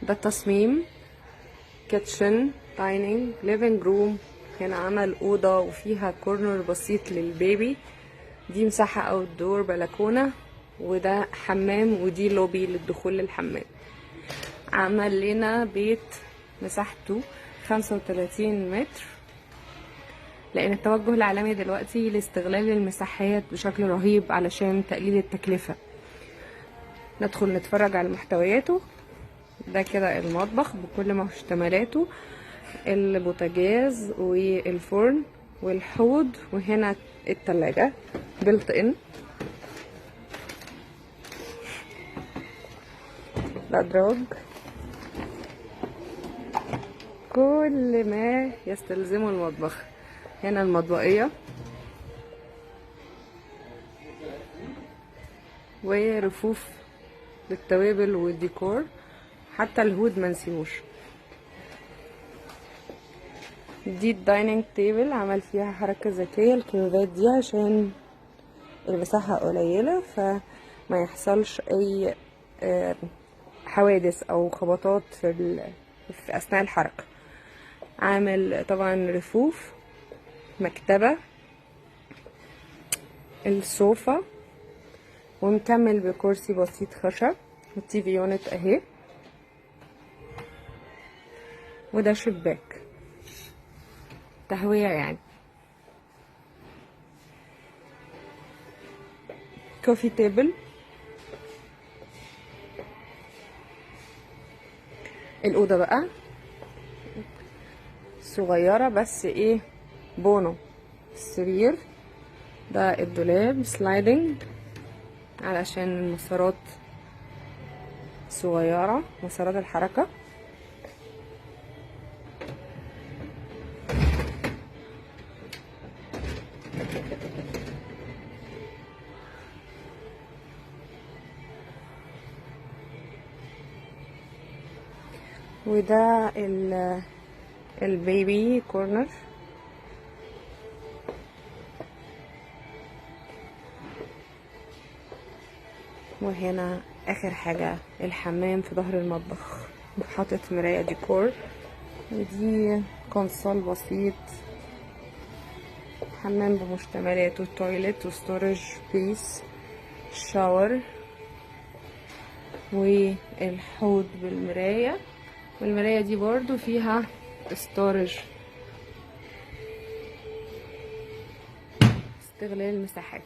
ده التصميم، kitchen، dining، living room. هنا عمل أوضة وفيها corner بسيط لل baby. دي مساحة outdoor، بلكونة، وده حمام، ودي لوبي للدخول للحمام. عمل لنا بيت مساحته 35 متر، لان التوجه العالمي دلوقتي لاستغلال المساحات بشكل رهيب علشان تقليل التكلفة. ندخل نتفرج على محتوياته. ده كده المطبخ بكل مشتملاته، البوتاجاز والفرن والحوض، وهنا التلاجة built in، الأدراج، كل ما يستلزمه المطبخ. هنا المطبقية ورفوف للتوابل والديكور، حتى ال hood ما نسيهوش. دي ال dining table، عمل فيها حركة ذكية، الكنبات دي عشان المساحة قليلة فما يحصلش اي حوادث او خبطات في اثناء الحركة. عامل طبعا رفوف، مكتبة، السوفا، ومكمل بكرسي بسيط خشب، وال TV unit اهي، وده شباك تهوية يعني. coffee table. الأوضة بقى صغيرة بس ايه، بونو. السرير ده، الدولاب sliding علشان المسارات صغيرة، مسارات الحركة. وده ال baby corner. وهنا اخر حاجة الحمام في ظهر المطبخ، حاطط مراية ديكور، ودي console بسيط، حمام بمشتملاته، toilet و storage space، shower، والحوض بالمراية، والمراية دي برضو فيها storage. استغلال المساحات.